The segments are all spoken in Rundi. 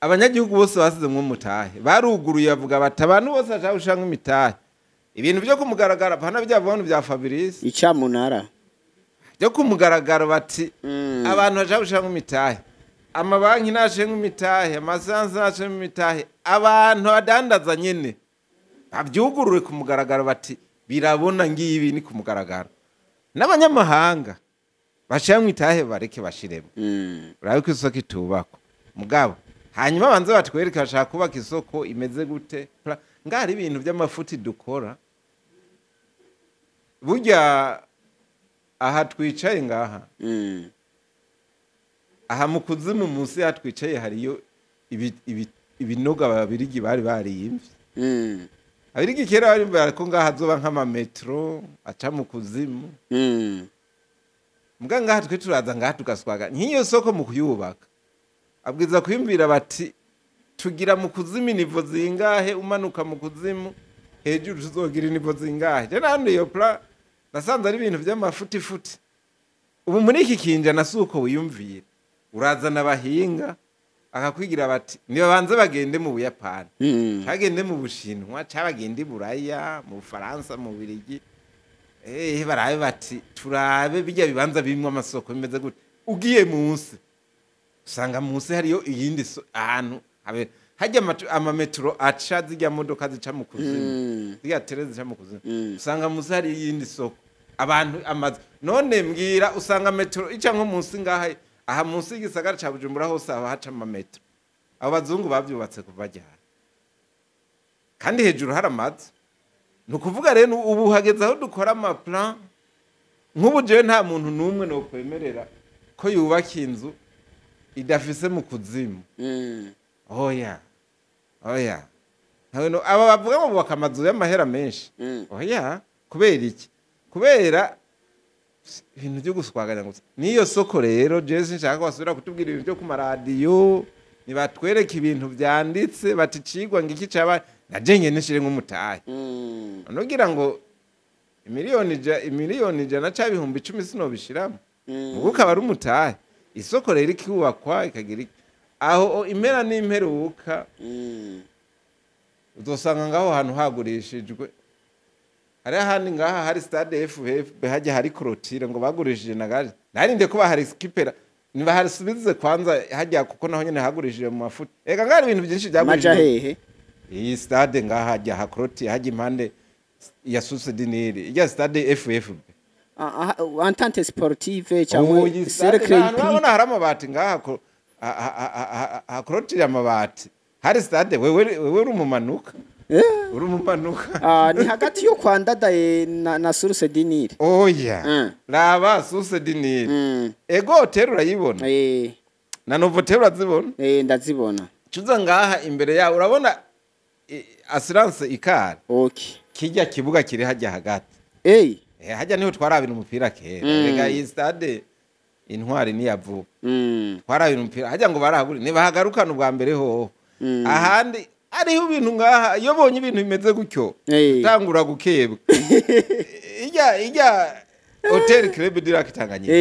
Abanyagihugu bose basizemwo umutahe, baruguruye, bavuga bati abantu bose bashaka gushiramwo imitahe, ibintu vyo kumugaragara, pana bya bantu bya Fabrice Icamunara. Byo kumugaragaro, bati abantu bashaka gushiramwo imitahe, amabanki nashiremwo imitahe, amasansi nashiremwo imitahe, abantu badandaza nyene bavyugurure ku mugaragaro, bati birabona, ngibi ni ku mugaragaro, n'abanyamahanga bashiramwo itahe, bareke bashiremo. Urabe ko isoko itubakwa mugabo hanyuma banze batwereke bashaka kubaka isoko imeze gute. Ngaho hari ibintu by'amafuti dukora. Burya aha twicaye ngaha, aha mu kuzimu munsi aha twicaye hariyo ibinogo Ababirigi bari bariyimvye. Abirigi kera bari bari ko ngaha hazoba nk'amametro aca mu kuzimu. Mbwa ngaha twe turaza ngaha tugaswaga nk'iyo soko. Mu kuyubaka abwiza kwiyumvira bati tugira mu kuzimu i niveau zingahe, umanuka mu kuzimu hejuru tuzogira i niveau zingahe. Je nandi iyo plan nasanze ari ibintu by'amafutifuti. Ubu muri iki kinjana si uko wiyumvira, urazana abahinga akakwigira bati nibabanze bagende mu Buyapani, cagende mu Bushinwa, cabagende i Buraya, mu Bufaransa, mu Birigi, barabe bati turabe bijya bibanza birimwo amasoko bimeze gute. Ugiye munsi usanga munsi hariyo iyindi ahantu hajya amametro aca, zijya modoka zica mu kuzimu, zirya train zica mu kuzimu. Usanga munsi hari iyindi soko, abantu, amazu. None mbwira, usanga metro ica nko munsi ngaha, aha munsi y'igisagara ca Bujumbura hose haba haca amametro. Abo bazungu bavyubatse kuva ryari kandi hejuru hari amazu? Ni ukuvuga rero ubu hageze aho dukora amaplan. Nk'ubu jewe nta muntu n'umwe nokwemerera ko yubaka inzu idafise mu kuzimu. Oya, oya. Aba bavuga ngo bubaka amazu y'amahera menshi, oya. Kubera iki? Kubera ibintu byo guswaganya gusa. N'iyo soko rero, jewe sinshaka ko basubira kutubwira ibintu byo ku maradiyo. Nibatwereke ibintu vyanditse, bati cigwa ngiki caba, naje nyene nshire nk'umutahe. Nugira ngo imiliyoni 100 ca 10,000 sinobishiramo, mugo ukaba ari umutahe. Isoko rero ikubakwa ikagira aho impera n'imperuka, uzosanga ngaho hantu hagurishijwe. Hari ahandi ngaha hari stade FFB, hajya hari clôture, ngo bagurishije na gaje narinde kuba hari skipera, nibaharisubize kwanza hajya, kuko naho nyene hagurishije mu mafuta. Eka ngari ibintu byinshi maja byagurishijwe. Hehe? Iyi stade ngaha hajya hakoroti, hajya impande ya Source du Nil, ijya stade FFB. Ah, ah, Entente sportive cyangwa Ubu iyi stade cercle ahantu hippique? Urabona hari amabati ngaha hakorotiriye amabati, hari stade. Wewe uri umumanuka. Uri umumanuka. Ah, ni hagati yo kwa Ndadaye na Source du Nil. Oya. Raba Source du Nil. Ego hotel urayibona? Eh. Na Novotel urazibona? Eh, ndazibona. Cuza ngaha imbere yawe urabona assurance ikari. Kijya kibuga kiri hajya hagati. Eh, hajya niho twarabira umupira kera. Rega iyi stade Intwari niyavuba, twarabira umupira hajya, ngo barahagure nibahagarukana ubwa mbere hoho. Ahandi hariho ibintu ngaha, iyo bonye ibintu bimeze gutyo, tangura gukebwa. Ijya hotel Club du Lac Tanganyika,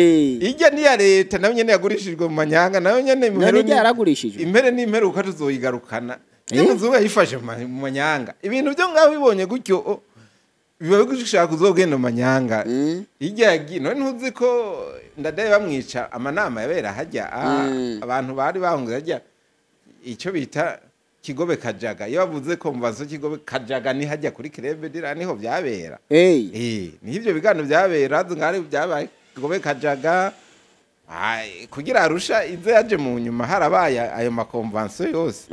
ijya niya leta, nayo nyene yagurishijwe mu manyanga, nayo nyene. None ijya yaragurishijwe? Impere n'imperuka tuzoyigarukana. Iyo muzungu yayifashe mu manyanga. Ibintu byo ngaho bibonye gutyo, biba bigushaka kuzogenda mu manyanga. Ijya yagiye none, ntuzi ko Ndadaye bamwica amanama yabera hajya? Abantu bari bahunze hajya, icyo bita Kigobe Kajaga. Iyo bavuze ko mubazo Kigobe Kajaga, ni hajya kuri Club du Lac niho byabera. Eh, niho ivyo biganiro byabera ngari byabaye Kigobe Kajaga. Ai, kugira Arusha ize yaje mu nyuma, harabaye ayo ma convention yose.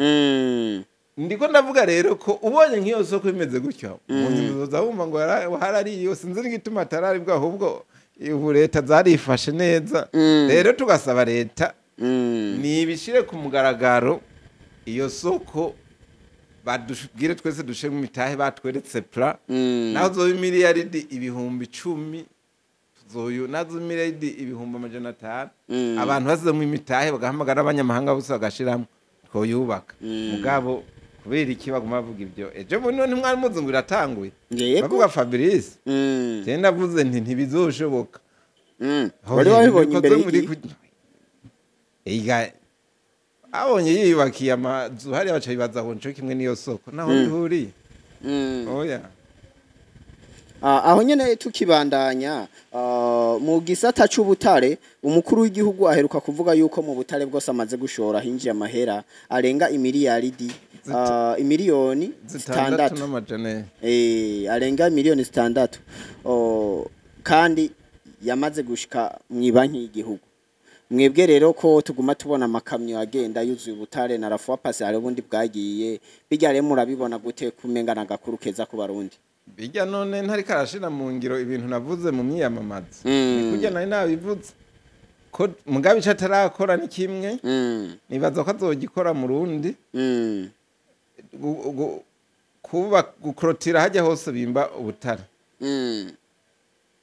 Ndiko ndavuga rero ko ubonye nk'iyo soko imeze gutyo, mu nyuma uzoza wumva ngo harariyo. Sinzi n'igituma atararibwa, ahubwo ubu leta zarifashe neza. Rero tugasaba leta nibishire ku mugaragaro iyo soko, badubwire twese dushe mu mitahe, batweretse plan. Naho zoba imiliyaridi 10,000, tuzoyu nazo imiliyaridi 500,000, abantu basizemo imitahe, bagahamagara abanyamahanga bose bagashiramo, twoyubaka. Mugabo kubera iki baguma bavuga ibyo? Ejo bundi ntimwari muzi ngo iratanguye? Bavuga Fabrice. Je ndavuze nti ntibizoshoboka. Wari wabibonye imbere Bikoze muri y'iki? Iga Abonye yiyubakiye amazu hariya, baca bibaza ngo nico kimwe n'iyo soko naho bihuriye. Oya. Aho nyene tukibandanya, mu gisata c'ubutare, umukuru w'igihugu aheruka kuvuga yuko mu butare bwose amaze gushora hinjiye amahera arenga imiliyaridi, imiliyoni 6 6 n'amajana. Arenga miliyoni 6. Oh, kandi yamaze gushika mu banki y'igihugu. Mwebwe rero ko tuguma tubona amakamyo agenda yuzuye ubutare na la fois passée hari ubundi bwagiye bijya, rero murabibona gute kumenga n'agakuru keza ku Barundi? Bijya none ntariko arashira mu ngiro ibintu navuze mu myiyamamazo. Ni kurya nari nabivuze ko mugabe ico atarakora ni kimwe. Nibaza ko azogikora mu rundi. Kuba gukorotira hajya hose bimba ubutare.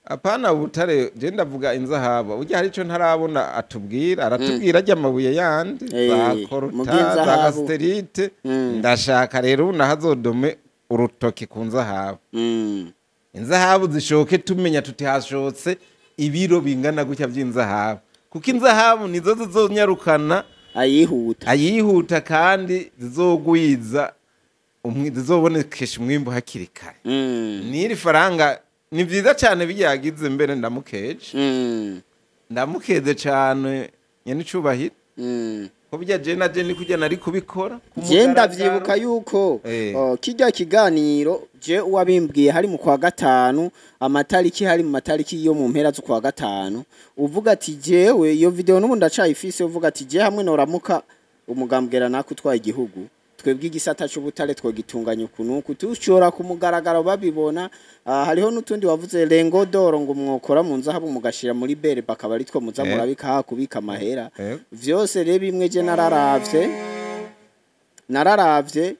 Apana ubutare, je ndavuga inzahabu. Burya hari ico ntarabona atubwira, aratubwira ajya amabuye yandi, za mu coltan, za bw'inzahabu. Cassitérite. Ndashaka rero nahazodome urutoki ku nzahabu. Inzahabu zishoke, tumenya tuti hashotse ibiro bingana gutya by'inzahabu, kuko inzahabu nizo zizonyarukana ayihuta. Ayihuta, kandi zizogwiza zizobonekesha umwimbu hakiri kare. N'iri faranga ni vyiza cane biyagize mbere, ndamukeje. Ndamukeze cane nyene icubahiro. Ko bijya je na je ni kujya nari kubikora ku Je mugaragaro. Ndavyibuka yuko kirya kiganiro je uwabimbwiye hari mu kwa gatanu, amatariki hari mu matariki yo mu mpera z'ukwa gatanu, uvuga ati jewe iyo video n'ubu ndacayifise, uvuga ati je hamwe noramuka umugambwera nako utwaye igihugu, twebwe igisata c'ubutare twogitunganya uku nuku, tushora ku mugaragaro babibona. Hariho n'utundi wavuze lingots d'or ngo mwokora mu nzahabu mugashira muri bere, bakaba ari two muza murabika ha kubika amahera. Vyose rero bimwe je nararavye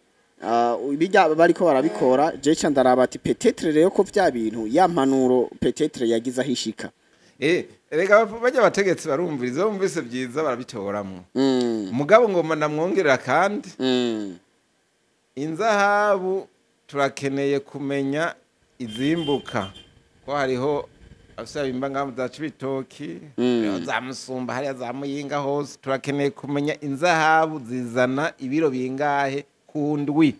bijya bariko barabikora, je ca ndaraba ati peut-être rero ko vya bintu ya mpanuro peut-être yagize aho ishika. Erega bajya abategetsi barumviriza, bumvise byiza barabitoramwo. Mugabo ngoma ndamwongerera kandi inzahabu turakeneye kumenya izimbuka, ko hariho afise bimba ngaho za Cibitoki, hariho za Musumba, hariya za Muyinga, hose turakeneye kumenya inzahabu zizana ibiro bingahe ku ndwi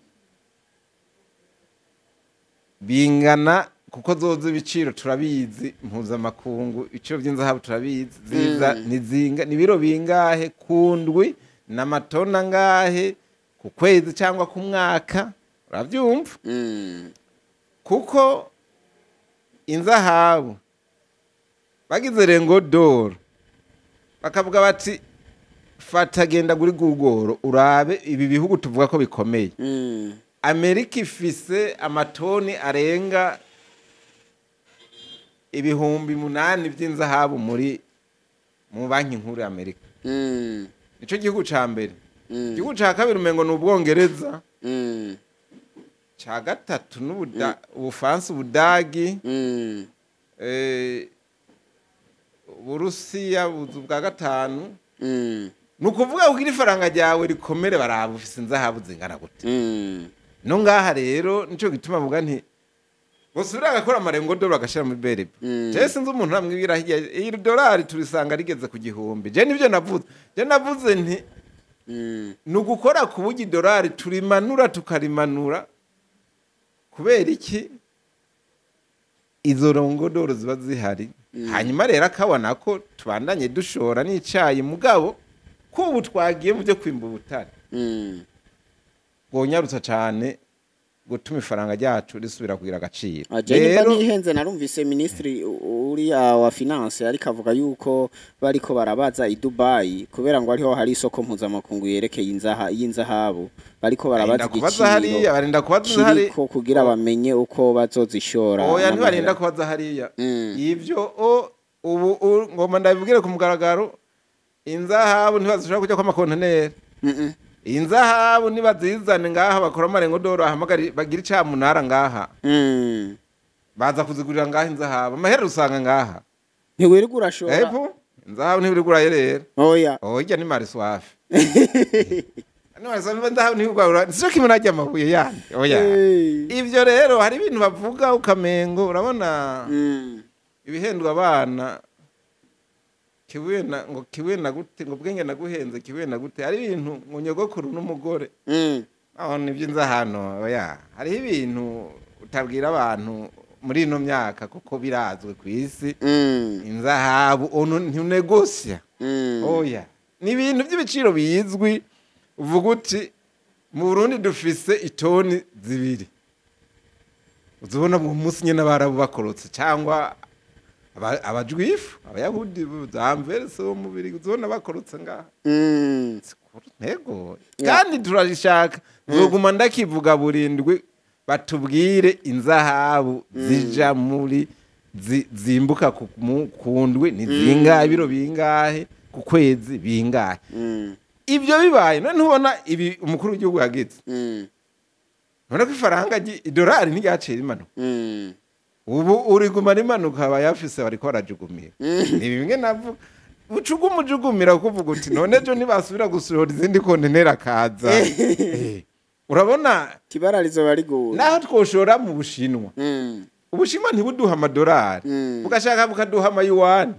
bingana, kuko zoza ibiciro turabizi mpuzamakungu, ibiciro by'inzahabu turabizi, ziza ni ibiro bingahe ku ndwi n'amatona ngahe ku kwezi cyangwa ku mwaka, urabyumva? Kuko inzahabu bagize lingots d'or, bakavuga bati fata genda kuri Google urabe ibi bihugu tuvuga ko bikomeye. Amerika ifise amatoni arenga 8000 by'inzahabu mu banki nkuru ya Amerika. Nico gihugu ca mbere. Igihugu ca kabiri umengo ni Ubwongereza. Ca gatatu n'Ubuda, Ubufaransa, Ubudagi, Uburusiya buzu bwa gatanu. Ni ukuvuga kugira ifaranga ryawe rikomere baraba ufise inzahabu zingana gute. No ngaha rero nico gituma mvuga nti bosubira agakora ama lingots d'or agashira muri BRB. Je sinzi umuntu namwibwira hirya iri dolari turisanga rigeze ku 1000. Je nivyo navuze, je navuze nti ni ugukora ku buryo idolari turimanura, tukarimanura. Kubera iki? Izo lingots d'or ziba zihari. Hanyuma rero akabona ko tubandanye dushora n'icayi, mugabo ko ubu twagiye mu byo kwimba ubutare bwonyarutsa cane gutuma ifaranga ryacu risubira kugira agaciro. Aje nimba Rero nihenze, narumvise ministri uriya wa finance ariko avuga yuko bariko barabaza i Dubai, kubera ngo ariho hari isoko mpuzamakungu yerekeye inzaha y'inzahabu, bariko barabaza barinda kubaza hariya igiciro barinda kubaza hari kiriko kugira bamenye uko bazozishora Oya, n'amahera. ntibarinda kubaza hariya. Ivyo ubu ngoma ndabibwire ku mugaragaro, inzahabu ntibazishobora kujya kwa makonteneri. Inzahabu nibazizane ngaha, bakora ama lingots d'or, ahamagara bagira icamunara ngaha. Baza kuzigurira ngaha inzahabu, amahera usanga ngaha. Ntiwirirwa urashora. Epo inzahabu ntiwirigura rero. Oya. Oya, ni mariswafe, ni mariswafe, inzahabu ntiwigura, sico kimwe narya amabuye yandi, oya. Ivyo rero hari ibintu bavuga ukamengo urabona ibihendwa abana. Kibuye na ngo kibuye na gute, ngo bwenge naguhenze kibuye na gute, ari ibintu ngo nyogokuru n'umugore. Aho nibyo nza hano, oya, hariho ibintu utabwira abantu muri ino myaka kuko birazwi ku isi. Inzahabu onu ntunegosya. Oya, ni ibintu by'ibiciro bizwi. Uvuga uti mu Burundi dufise itoni 2, uzubona mu munsi nyene abarabu bakorotse cyangwa abajwifu, abayahudi zamverse wo mubiri, uzubona bakorotse ngaha. Ntego. Kandi turarishaka, nzoguma ndakivuga burindwi, batubwire inzahabu zija muri zimbuka ku ndwi ni zingahe, ibiro bingahe ku kwezi bingahe. Ibyo bibaye none ntubona ibi umukuru w'igihugu yagize? None ko ifaranga idolari ntiryaciye rimanuka? Ubu uriguma rimanuka, abayafise bariko barajugumira. Ni bimwe navuga, ucuguma ujugumira kuvuga uti none ejo ntibasubira gusohora izindi konteneri akaza. Urabona Kibara rizoba riguye. Naho twoshora mu Bushinwa, Ubushinwa ntibuduha amadolari, bugashaka bukaduha amayuwani,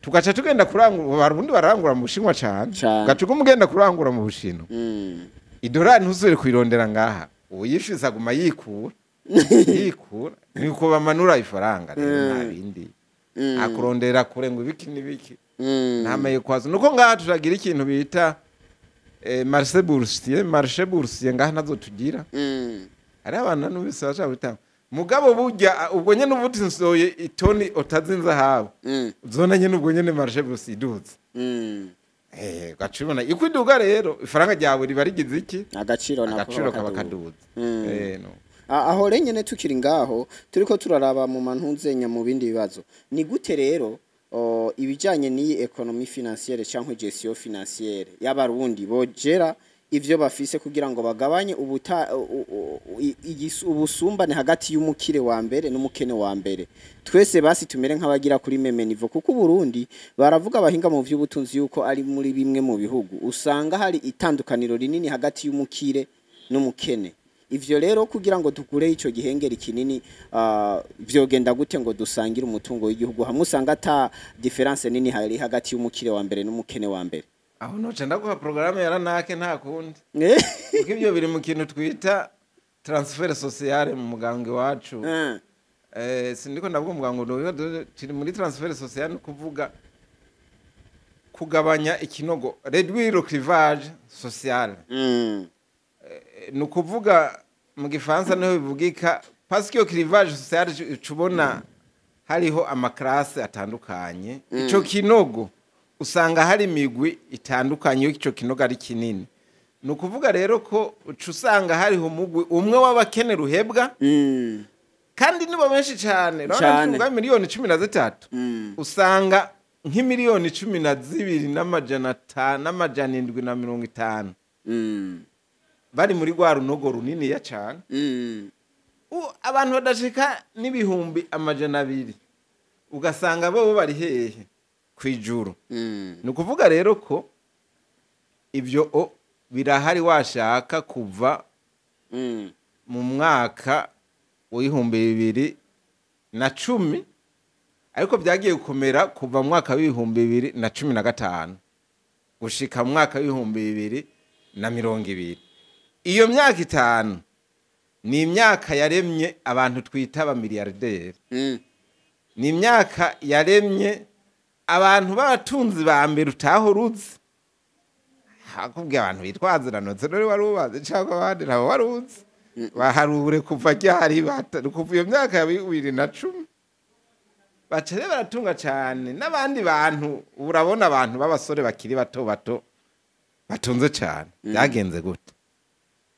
tugaca tugenda kurangura. Abarundi barangura mu Bushinwa cane. Cane. Ugaca uguma ugenda kurangura mu Bushinwa, idolari ntusubire kuyirondera ngaha, uyifise aguma yikura yikura. Niko bamanura ifaranga rero, nta bindi, akurondera kure ngo ibiki n'ibiki. Nta mayekwazo nuko ngaha turagira ikintu bita marché boursier. Marché boursier ngaha nazo tugira. Hariho abantu n'ubise bashaka gutanga, mugabo burya ubwo nyene uba uti nsoye itoni utazi inzahabu, uzona nyene ubwo nyene marché boursier iduze. Ugaca ubona iko iduga rero, ifaranga ryawe riba rigize iki? Agaciro nako. Agaciro kaba kaduga. Kaduze. No. Aho rero nyene tukiri ngaho, turiko turaraba mu mantunzenya mu bindi bibazo, ni gute rero ibijanye n'iyi économie financière canke gestion financière y'Abarundi bogera ivyo bafise kugira ngo bagabanye ubuta ubusumbane hagati y'umukire wa mbere n'umukene wa mbere, twese basi tumere nk'abagira kuri même niveau? Kuko Burundi baravuga abahinga mu vy'ubutunzi yuko ari muri bimwe mu bihugu usanga hari itandukaniro rinini hagati y'umukire n'umukene. Ivyo rero kugira ngo dukure ico gihengeri kinini, vyogenda gute ngo dusangire umutungo w'igihugu hamwe usanga ata différence nini hari hagati y'umukire wa mbere n'umukene wa mbere? Aho noca ndaguha porogaramu ya ranake, nta kundi, kuko ibyo biri mu kintu twita transfert social mu mugambwe wacu. Sindiko ndavuga umugambwe, ngo turi muri transfert social, ni kuvuga kugabanya ikinogo, réduire le clivage social. Ni ukuvuga mu Gifaransa niho bivugika, parce que iyo clivage social ucubona hariho ama classes atandukanye. Ico kinogo usanga hari imigwi itandukanye. Iyo ico kinogo ari kinini, ni ukuvuga rero ko uca usanga hariho umugwi umwe w'abakene ruhebwa, kandi nibo benshi cyane. Urabona, tuvuga miliyoni 13, usanga nk'imiliyoni 12 n'amajana 5 n'amajana 750 bari muri rwa runogo runiniya cyane. Abantu badashika n'ibihumbi 200 ugasanga bo bari hehe? Kwijuru. Ni ukuvuga rero ko ibyo birahari washaka kuva mu mwaka w'2010, ariko byagiye gukomera kuva mu mwaka w'2015 gushika mu mwaka w'2020. Iyo myaka 5 ni imyaka yaremye abantu twita abamiliyarderi, ni imyaka yaremye abantu b'abatunzi ba mbere utahora uzi. Hakubwiye abantu bitwaziranotse none wari ubazi, cyangwa abandi nabo wari uzi, baharure kuva ryari? Kuva iyo myaka ya 2010 baca rero baratunga cyane. N'abandi bantu, urabona abantu b'abasore bakiri bato bato batunze cyane, byagenze gute?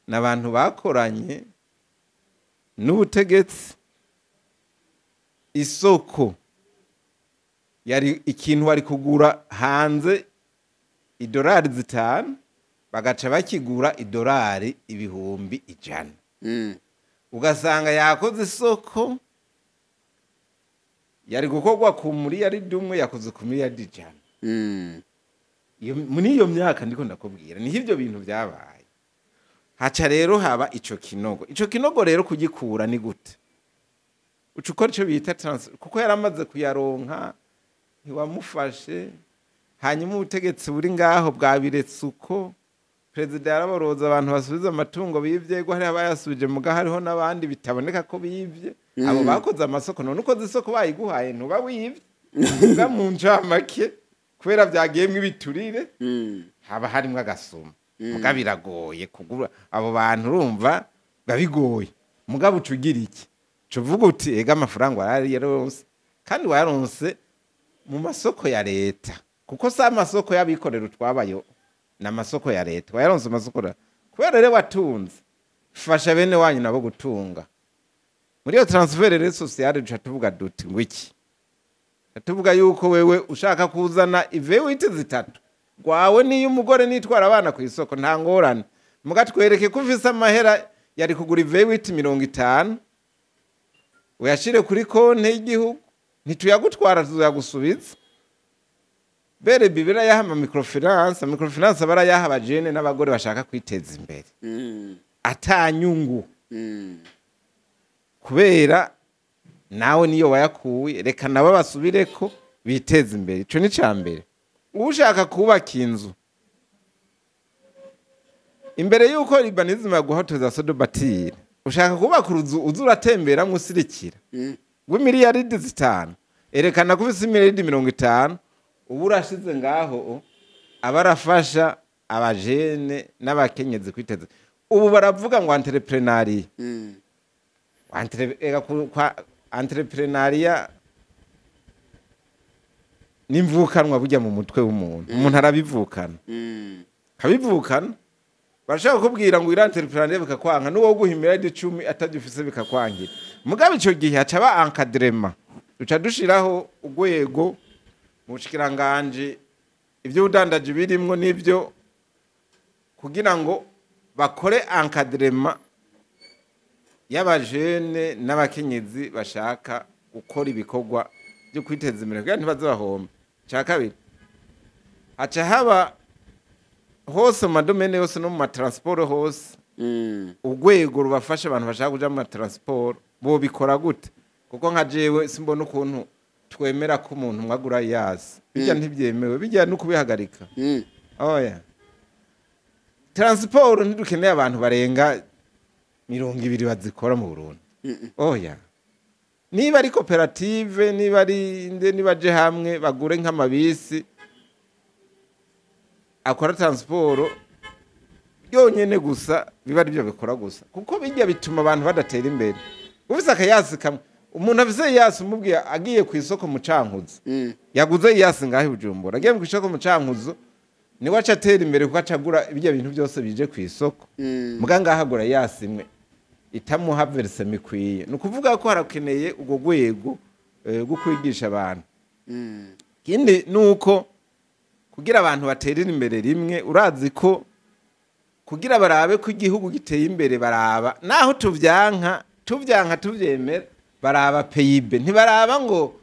Ni abantu bakoranye n'ubutegetsi. Isoko yari ikintu bari kugura hanze idolari 5, bagaca bakigura idolari 100,000. Ugasanga yakoze isoko yari gukorwa ku miliyaridi 1, yakoze ku miliyaridi 100. Muri iyo myaka ndiko ndakubwira niho ibyo bintu byabaye. Haca rero haba ico kinogo. Ico kinogo rero kugikura ni gute? Uca ukora ico bita transfert, kuko yaramaze kuyaronka. Ntiwamufashe. Hanyuma ubutegetsi buri ngaho bwabiretse uko. Perezida yaraboroza abantu basubiza amatungo bivye, go hari abayasubije, muga hariho n'abandi bitaboneka ko bivye, abo bakoze amasoko. None ukoze isoko bayiguhaye, ntuba wivye? Muga mu ncamake, kubera vyagiyemwo ibiturire, haba harimwo agasuma. Muga biragoye kugura abo bantu, urumva biba bigoye. Mugabo uca ugira iki? Uca uvuga uti: "Ega amafaranga warayaronse, kandi wayaronse mu masoko ya leta, kuko si amasoko y'abikorera utwabayo, ni amasoko ya leta. Wayaronse mu masoko kubera rero watunze, fasha bene wanyu nabo gutunga." Muri iyo transfert rero sociale, duca tuvuga duti ngo iki? Duca tuvuga yuko wewe ushaka kuzana i V8 zitatu gwawe niyo umugore nitwara abana ku isoko, nta ngorane. Muga twereke ko ufise amahera yari kugura i V8 50, uyashire kuri konte y'igihugu. Ntituyagutwara, tuzayagusubiza. Bere bibira yaha ama microfinance, microfinance barayaha abajene n'abagore bashaka kwiteza imbere atanyungu, kubera nawe niyo wayakuye, reka nabo basubireko biteze imbere. Ico ni ca mbere. Ushaka kubaka inzu, imbere yuko urbanisme yaguha autorisation de bâtir, ushaka kubaka uruzu uza uratemberamwo usirikira rw'imiliyaridi 5, erekana ko ufise imiliyaridi 50. Ubu urashize ngaho, aba arafasha abajene n'abakenyezi kwiteza. Ubu baravuga ngo entrepreneuriat. Ega kwa entrepreneuriat n'imvukanwa burya mu mutwe w'umuntu. Umuntu arabivukana, kabivukana. Barashaka kukubwira ngo ira entrepreneuriat bikakwanka, n'uwo guha imiliyaridi 10 atagifise bikakwangira. Mugabo ico gihe haca ba encadrement, duca dushiraho urwego mu bushikiranganji ibyo udandaje birimwo n'ibyo, kugira ngo bakore encadrement y'abajene n'abakenyezi bashaka gukora ibikorwa byo kwiteza imbere, kugira ntibaze bahombe. Cya kabiri, haca haba hose mu ma domaines yose no mu ma transport hose urwego rubafasha. Abantu bashaka kuja mu ma transport bobikora gute? Kuko nka jewe simbona ukuntu twemera ko umuntu umwe agura yasi. Bijya ntibyemewe, bijya no kubihagarika. Oya, transport ntidukeneye abantu barenga 20 bazikora mu Burundi. Oya, niba ari koperative, niba ari nde, niba aje hamwe bagure nk'amabisi akora transport yonyene gusa, biba ari byo bikora gusa, kuko bijya bituma abantu badatera imbere. Ufise akayasi kamwe, umuntu afise yasi, umubwiye agiye ku isoko mu Cankuzo, yaguze yasi ngaho i Bujumbura, agiye ku isoko mu Cankuzo, niwe aca atera imbere, kuko acagura ibyo bintu byose bije ku isoko. Muga ngaho agura yasi imwe itamuha versement ikwiye. Ni ukuvuga ko harakeneye urwo rwego rwo kwigisha abantu. Ikindi ni uko kugira abantu baterere imbere rimwe, urazi ko kugira barabe ko igihugu giteye imbere, baraba naho tuvyanka, tuvyanka tuvyemera, baraba PIB. Ntibaraba ngo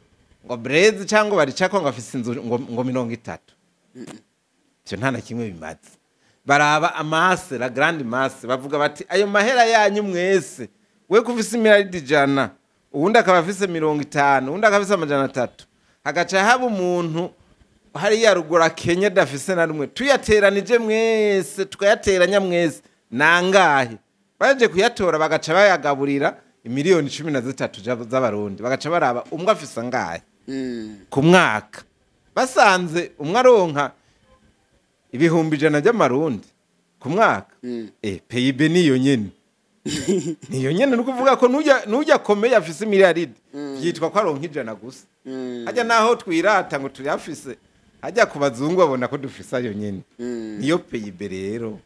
Breze cyangwa baricako ngo afise inzu ngo 30. Ivyo nta na kimwe bimaze. Baraba a masse, la grande masse. Bavuga bati: "Ayo mahera yanyu mwese, we kufise imiliyaridi 100, uwundi akaba afise 50, uwundi akaba afise 300, hagaca haba umuntu hariya ruguru Kenya adafise na rumwe, tuyateranije mwese, tukayateranya mwese, nangahe?" Baje kuyatora, bagaca bayagaburira imiliyoni 13 z'Abarundi, bagaca baraba umwe afise angahe ku mwaka. Basanze umwe aronka 100,000 by'amarundi ku mwaka, PIB niyo nyene, niyo nyene. Ni ukuvuga ko nujya akomeye afise miliyaridi, byitwa ko aronka 100 gusa. Hajya naho twirata ngo tuyafise, hajya ku bazungu babona ko dufise ayo nyene. Niyo PIB rero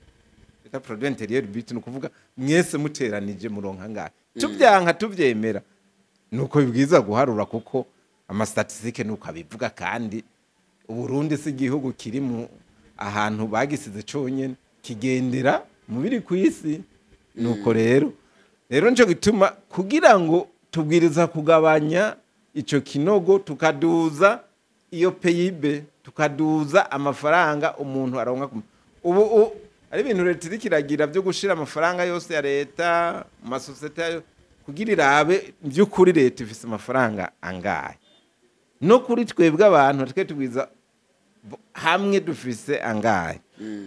bita produit intérieur brut. Ni ukuvuga mwese muteranije muronka ngahe. Tubyanka tuvyemera, nuko bibwiza guharura, kuko ama statistiques nuko abivuga. Kandi Uburundi si igihugu kiri mu ahantu bagisize conyene, kigendera mu biri ku isi. Nuko rero nico gituma kugira ngo tubwiriza kugabanya ico kinogo, tukaduza iyo PIB, tukaduza amafaranga umuntu aronka ubu ari ibintu leta iriko iragira byo gushira amafaranga yose ya leta mu masosiyete yayo, kugira irabe by'ukuri leta ifise amafaranga angahe. No kuri twebwe abantu twe tubwiza hamwe dufise angahe.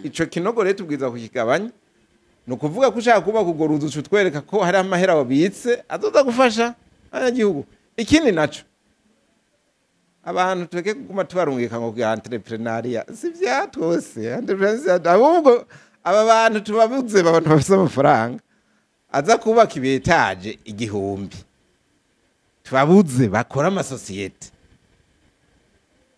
Ico kinogo rero tubwiza kukigabanya. Ni ukuvuga ko ushaka kubaka urwo ruzu uca utwereka ko hari amahera wabitse azoza gufasha abanyagihugu. Ikindi naco, abantu tureke kuguma tubarungika ngo bwa entrepreneuria si vya twose, entrepreneuria, ahubwo aba bantu tubabuze, abantu bafise amafaranga aza kubaka ibi étages 1000, tubabuze bakora amasosiyete.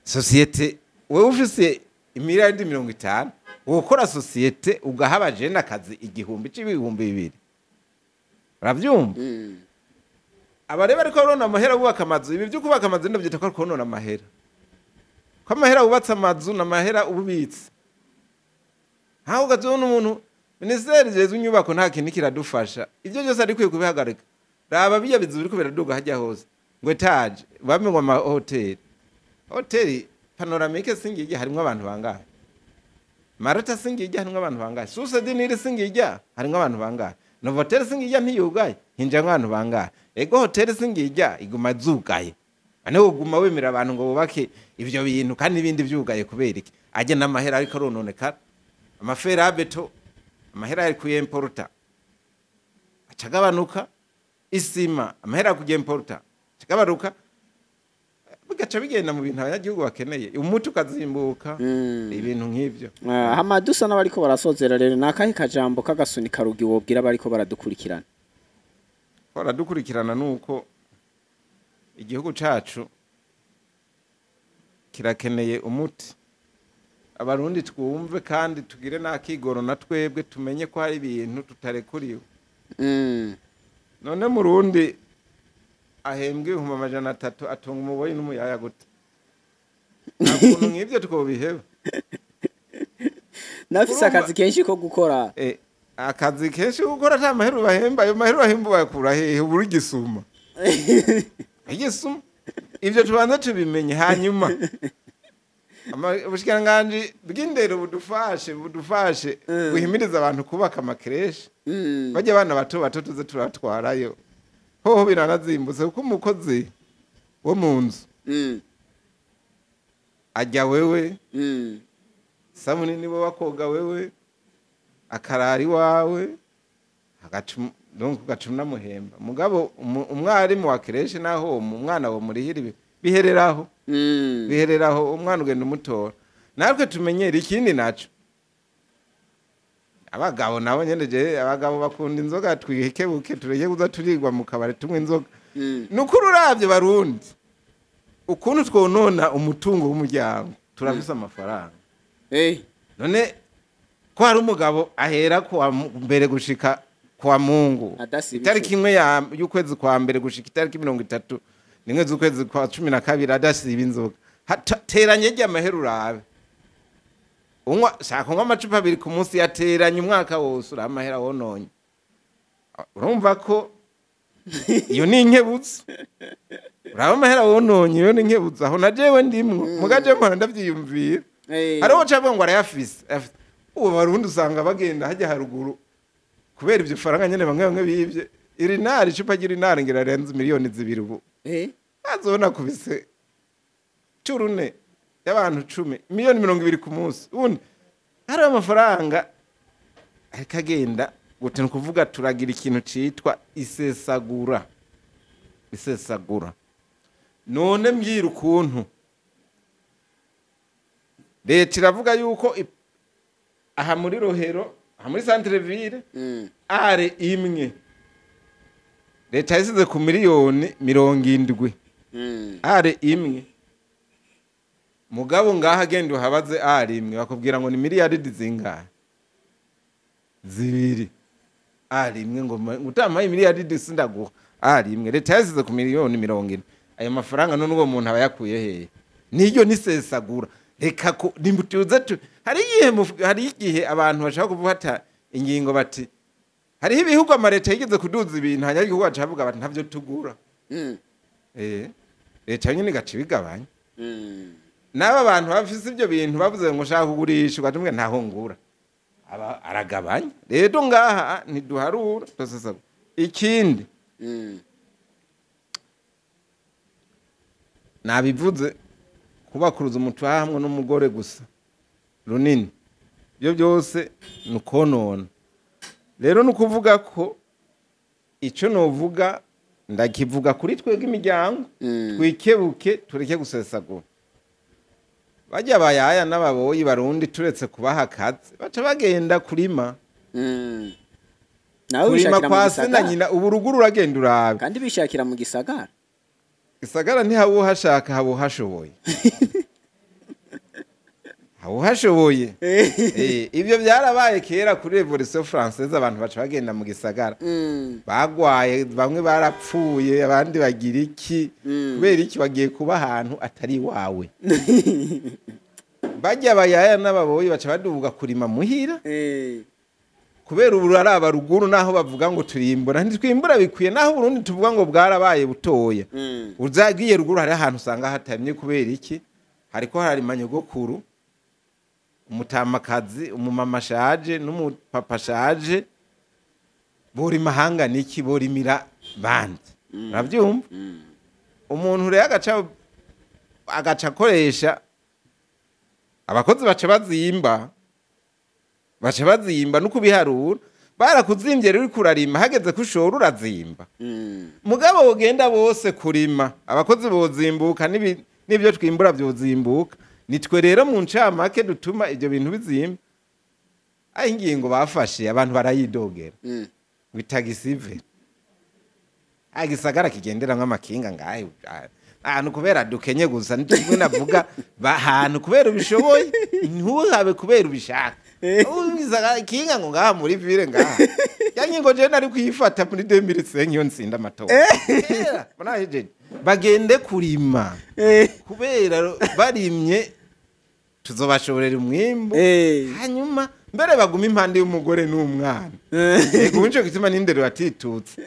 Sosiyete, wewe ufise imiliyaridi 50, wokora sosiyete ugaha abajene akazi 1000 c'ibihumbi 2000, uravyumva? Abareba ariko barona amahera bubaka amazu. Ibi byo kubaka amazu ndabyita ko ari konona amahera, ko amahera wubatse amazu n'amahera ububitse nkaho ugazobona umuntu. Minisiteri ijejwe inyubako nta kintu kiradufasha, ibyo byose arikwiye kubihagarika. Raba biya bizu biriko biraduga hajya hose ngo étage, bamwe ngo amahoteli, hoteli panoramique singijya harimwo abantu bangahe? Marata singijya harimwo abantu bangahe? Source du Nil singijya harimwo abantu bangahe? Novotel singijya ntiyugaye, hinjamwo abantu bangahe? Ego hotel singijya iguma zugaye. Ane uguma wemera abantu ngo bubake ivyo bintu kandi ibindi vyugaye kubera iki? Ajya n'amahera ariko arononekara, ama fer à béton, amahera ari kuyemporuta acagabanuka, isima, amahera kuyemporuta acagabanuka, bigaca bigenda mu bintu abanyagihugu bakeneye, umuti ukazimbuka, ibintu nk'ivyo. Ah, hama dusa n'abariko barasozera rero, ni akahe kajambo k'agasunika rugi wobwira abariko baradukurikirana? Baradukurikirana nuko igihugu cacu kirakeneye umuti. Abarundi twumve kandi tugire n'akigoro na twebwe, tumenye ko hari ibintu tutarekuriwe. None murundi ahembwa 300,000 atunga umuboyi n'umuyaya gute? Nta kuntu nk'ivyo twobiheba. Nafise akazi kenshi ko gukora. Akazi kenshi gukora ata mahera ubahemba, ayo mahera ubahemba bayakura hehe? Ubura igisuma, igisuma. Ivyo tubanza tubimenye, hanyuma ubushikiranganji bw'indero budufashe buhimiriza abantu kubaka ama crèches, bajya abana bato bato tuze turatwarayo. Hoho biranazimbutse kuko umukozi wo mu nzu ajya wewe, sabuni niwe wakoga wewe, akarara iwawe, donc ugaca unamuhemba. Mugabo umwarimu wa crèche naho umwana wo murihira bihereraho, bihereraho, umwana ugenda umutora. Natwe tumenyere. Ikindi naco, abagabo nabo nyene, je abagabo bakunda inzoga, twikebuke tureke kuza turigwa mu kabari tunywa inzoga. Nukuri uravye Barundi ukuntu twonona umutungo w'umuryango, turafise amafaranga. None ko hari umugabo ahera kuwa mbere gushika kwa Mungu, Adasiba itariki ico. 1 y'ukwezi kwa mbere gushika itariki 31 z'ukwezi kwa 12 adasiba inzoga, teranye rya amahera urabe. Unywa, shaka unywa amacupa abiri ku munsi, yateranye umwaka wose urabe amahera wononye. Urumva ko iyo ni inkebutso. Uraba amahera wononye, iyo ni inkebutso. Aho na jewe ndimwo, muga jewe mpora ndavyiyumvira. Hariho uca ngo arayafise. Ubu Barundi usanga bagenda hajya haruguru kubera ivyo faranga nyene bamwe bamwe bivye. Irinari, icupa ry'irinari ngira rirenze miliyoni 2 ubu. Azobona kubise curune y'abantu 10, miliyoni 20 ku munsi. Ubundi hariho amafaranga ariko agenda gute? Ni ukuvuga turagira ikintu citwa isesagura, isesagura. None mbwira ukuntu leta iravuga yuko aha muri Rohero, aha muri centre ville, are imwe leta yasize ku miliyoni 70, are imwe. Mugabo ngaha agenda uhabaze are imwe, bakubwira ngo ni miliyaridi zingahe? 2. Are imwe ngo utamaye miliyaridi sindaguha are imwe. Leta yasize ku miliyoni 40. Ayo mafaranga none uwo muntu aba yakuye hehe? Niyo nisesagura. Reka ko nimbutuze tu hari igihe abantu bashaka gufata ingingo bati hariho ibihugu amareta yigeze kuduza ibintu, hanyuma igihugu baca bati ntavyo tugura. Leta nyine igaca ibigabanya. N'aba bantu bafise ibyo bintu bavuze ngo ushaka kugurisha, ugaca ntaho ngura, aba aragabanya. Rero ngaha ntiduharura, dusesagura. Ikindi Nabivuze, kubakuruza umutwe hamwe n'umugore gusa runini, ibyo byose ni ukonona. Rero ni ukuvuga ko icyo novuga, ndakivuga kuri twebwe imiryango, twikebuke, tureke gusesagura. Bajya bayaya n'ababoyi barundi, turetse kubaha akazi, baca bagenda kurima. Nawe Kurima bishakira mu kwa se na gisagara. nyina. Ubu ruguru uragenda urabe. Kandi bishakira mu gisagara. Gisagara ntihabe uhashaka, haba uhashoboye, haba uhashoboye. Ibyo byarabaye kera kuri Révolution française, abantu baca bagenda mu gisagara. Bagwaye, bamwe barapfuye, abandi bagira iki. Kubera iki? Bagiye kuba ahantu atari iwawe. Bajya bayaya n'ababoyi baca baduga kurima muhira. Kubera ubu araba ruguru, naho bavuga ngo turimbura, ntitwimbura bikwiye. Naho Burundi tuvuga ngo bwarabaye butoya, uzagiye ruguru hari ahantu usanga hatamye. Kubera iki? Hariko hararima nyogokuru, umutamakazi, umumama ashaje n'umupapa ashaje. Borima hangana iki? Borimira bandi, urabyumva? Umuntu rero agaca akoresha abakozi, baca bazimba, baca bazimba. No kubiharura, barakuzimbye rero, uriko urarima, hageze ko ushora urazimba. Mugabo bogenda bose kurima, abakozi bozimbuka, n'ibyo twimbura byozimbuka. Nitwe rero mu ncamake dutuma ibyo bintu bizimba. Aho ingingo bafashe, abantu barayidogera ngo itagisive agisagara kigendera nk'amakinga ngahe ahantu, kubera dukenye gusa. Nicyo navuga, ahantu kubera ubishoboye, ntuhabe kubera ubishaka. Ugisagara kinga ngo ngaha muri ville ngaha, ya ngingo je nari kuyifata muri 2005 iyo nsinda amatora kera. Murahejeje, bagende kurima, kubera barimye tuzobashoborera umwimbu. Hanyuma mbere baguma impande y'umugore n'umwana. Yego, nico gituma n'indero batitutse,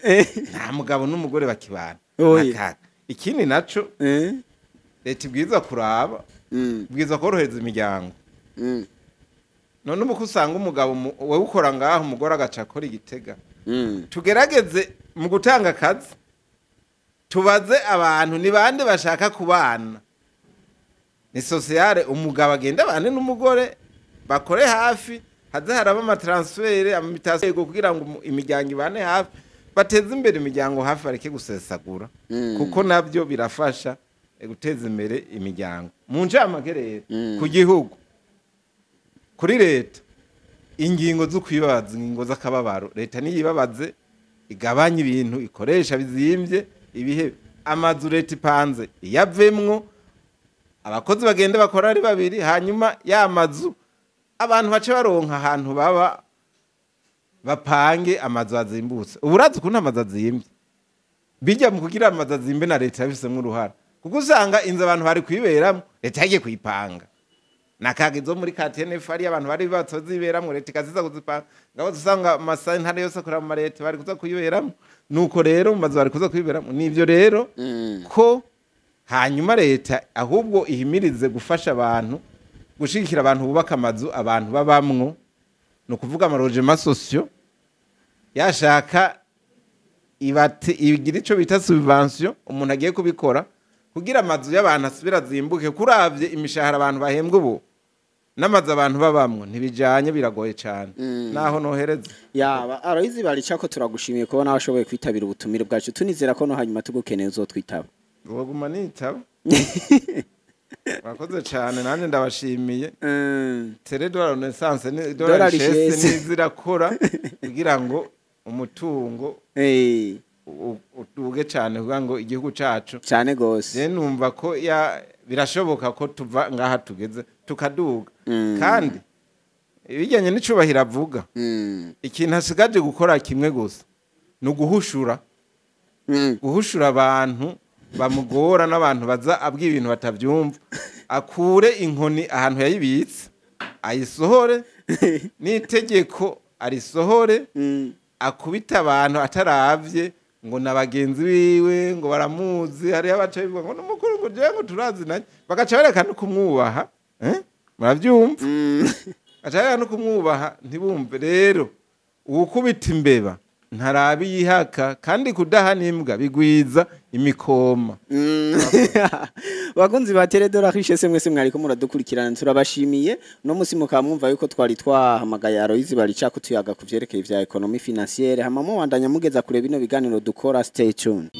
nta mugabo n'umugore bakibana. Oya. Nakaga. Ikindi naco, leta ibwiza kuraba, ibwiza korohereza imiryango. None ubu ko usanga umugabo wowe ukora ngaho, umugore agaca akora igitega. Tugerageze mu gutanga akazi, tubaze abantu ni bande bashaka kubana, ni sociale. Umugabo agenda abane n'umugore, bakore hafi, haze haraba ama transferts, ama mutations, kugira ngo imiryango ibane hafi, bateze imbere imiryango hafi, bareke gusesagura, kuko nabyo birafasha guteza imbere imiryango. Mu ncamake rero, ku gihugu, kuri leta, ingingo zo kwibabaza, ingingo z'akababaro, leta niyibabaze, igabanye ibintu ikoresha bizimbye, ibihe amazu leta ipanze iyavemwo, abakozi bagende bakora ari babiri, hanyuma ya mazu abantu bace baronka ahantu baba, bapange amazu azimbutse. Ubu urazi ukuntu amazu azimbye? Bijya mu kugira amazu azimbe na leta yabisemwo uruhara, kuko usanga inzu abantu bari kuyiberamwo leta yagiye kuyipanga. Nakaga izo muri KTNF ari abantu bari batoziberamwo, leta ikaziza kuzipanga. Ngabo usanga amasentare yose akora mu mareta bari kuza kuyiberamwo. Nuko rero mu mazu bari kuza kuyiberamwo, nivyo rero ko hanyuma leta ahubwo ihimirize gufasha abantu, gushigikira abantu bubaka amazu abantu babamwo, ni ukuvuga ama logements sociaux. Yashaka ibate igira ico bita subvention umuntu agiye kubikora, kugira amazu y'abantu asubira azimbuke. Kuravye imishahara abantu bahembwa ubu n'amazu abantu babamwo ntibijanye, biragoye cane. Naho nohereza. Yaba Aloyizi Baricako, turagushimiye kubona washoboye kwitabira ubutumire bwacu. Tunizera ko no hanyuma tugukeneye uzotwitaba. Woguma nitaba. Murakoze cane, nanjye ndabashimiye. Tere de la Renaissance ni Dollar de la richesse richesse. Nizirakora kugira ngo umutungo uduge cane, kugira ngo igihugu cacu Cane gose. Je numva ko ya birashoboka ko tuva ngaha tugeze tukaduga. Kandi ibijyanye n'icubahiro avuga, ikintu asigaje gukora kimwe gusa ni uguhushura, guhushura abantu bamugora n'abantu baza abwira ibintu batavyumva. Akure inkoni ahantu yayibitse, ayisohore, n'itegeko arisohore, akubita abantu ataravye ngo na bagenzi biwe ngo baramuzi. Hariho abaca bivuga ngo n'umukuru, ngo jewe ngo turazi nanye, bagaca bareka no kumwubaha, eh? Muravyumva? Baca bareka no kumwubaha, ntibumve. Rero uwukubita imbeba Ntarabi yihaka, kandi kudahana imbwa bigwiza imikoma. Bakunzi ba Télé de la Richesse mwese mwariko muradukurikirana, turabashimiye. No musi mukaba mwumva yuko twari twahamagaye Aloyizi Baricako, tuyaga ku vyerekeye vya économie financière. Hama mubandanya mugeza kure bino biganiro dukora. Stay tuned.